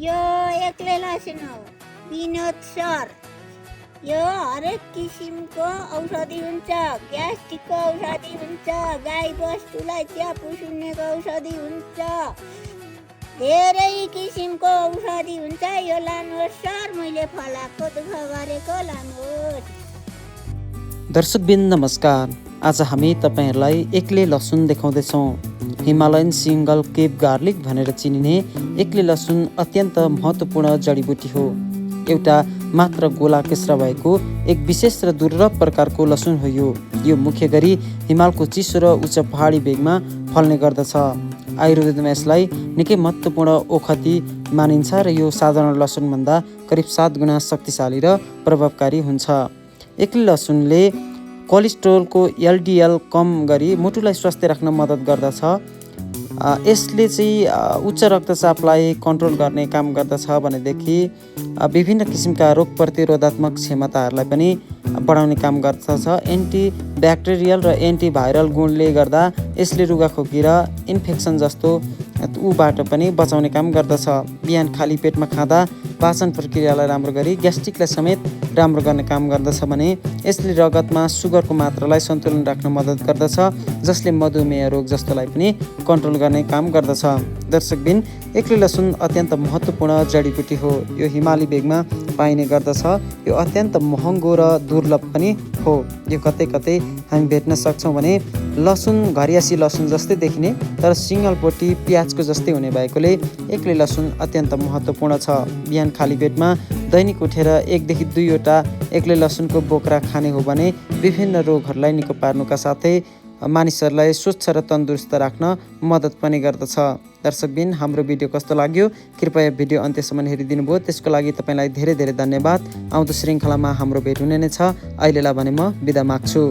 यो एक्लै लसुन हो विनोद सर। यो हरेक किसिमको औषधि हुन्छ। ग्यास्ट्रिकको औषधि हुन्छ, गाई बस्तुलाई च्याप सुन्नेको औषधि हुन्छ, धेरै किसिमको औषधि हुन्छ। यो लानुहोस् सर, मैले फलाएको दुःख गरेको लानुहोस्। दर्शकबिन नमस्कार। आज हामी तपाईहरुलाई एक्ले लसुन देखाउँदैछौँ। हिमालयन सिंगल केप गार्लिक भनेर चिनिने एक्ले लसुन अत्यन्त महत्त्वपूर्ण जडीबुटी हो। एउटा मात्र गोला केस्रा भएको एक विशेष र दुर्लभ प्रकारको लसुन हो। यो मुख्य गरी हिमालको चिसो र उच्च पहाडी भेगमा फल्ने गर्दछ। आयुर्वेदमा यसलाई निकै महत्त्वपूर्ण औषधि मानिन्छ र यो साधारण लसुनभन्दा करिब 7 गुणा शक्तिशाली र प्रभावकारी हुन्छ। एक्ले लसुनले कोलेस्ट्रोलको एलडिएल कम गरी मुटुलाई स्वस्थ राख्न मद्दत गर्दछ। यसले चाहिँ उच्च रक्तचापलाई कन्ट्रोल गर्ने काम गर्दछ भनेदेखि विभिन्न किसिमका रोग प्रतिरोधात्मक क्षमताहरूलाई पनि बढाउने काम गर्दछ। एन्टिब्याक्टेरियल र एन्टिभाइरल गुणले गर्दा यसले रुगाखोकी र इन्फेक्सन जस्तो ऊबाट पनि बचाउने काम गर्दछ। बिहान खाली पेटमा खाँदा पाचन प्रक्रियालाई राम्रो गरी ग्यास्ट्रिकलाई समेत राम्रो गर्ने काम गर्दछ भने यसले रगतमा सुगरको मात्रालाई सन्तुलन राख्न मद्दत गर्दछ, जसले मधुमेह रोग जस्तोलाई पनि कन्ट्रोल गर्ने काम गर्दछ। दर्शकबिन, एक्ले लसुन अत्यन्त महत्त्वपूर्ण जडीबुटी हो। यो हिमाली भेगमा पाइने गर्दछ। यो अत्यन्त महँगो र दुर्लभ पनि हो। यो कतै कतै हामी भेट्न सक्छौँ भने लसुन घरियासी लसुन जस्तै देखिने तर सिङ्गलपोटी प्याजको जस्तै हुने भएकोले एक्ले लसुन अत्यन्त महत्त्वपूर्ण छ। बिहान खाली पेटमा दैनिक उठेर 1 देखि 2 वटा एक्ले लसुनको बोक्रा खाने हो भने विभिन्न रोगहरूलाई निको पार्नुका साथै मानिसहरूलाई स्वच्छ र तन्दुरुस्त राख्न मद्दत पनि गर्दछ। दर्शकबिन, हाम्रो भिडियो कस्तो लाग्यो कृपया भिडियो अन्त्यसम्म हेरिदिनु भयो, त्यसको लागि तपाईँलाई धेरै धेरै धन्यवाद। आउँदो श्रृङ्खलामा हाम्रो भेट हुने नै छ। अहिलेलाई भने म बिदा माग्छु।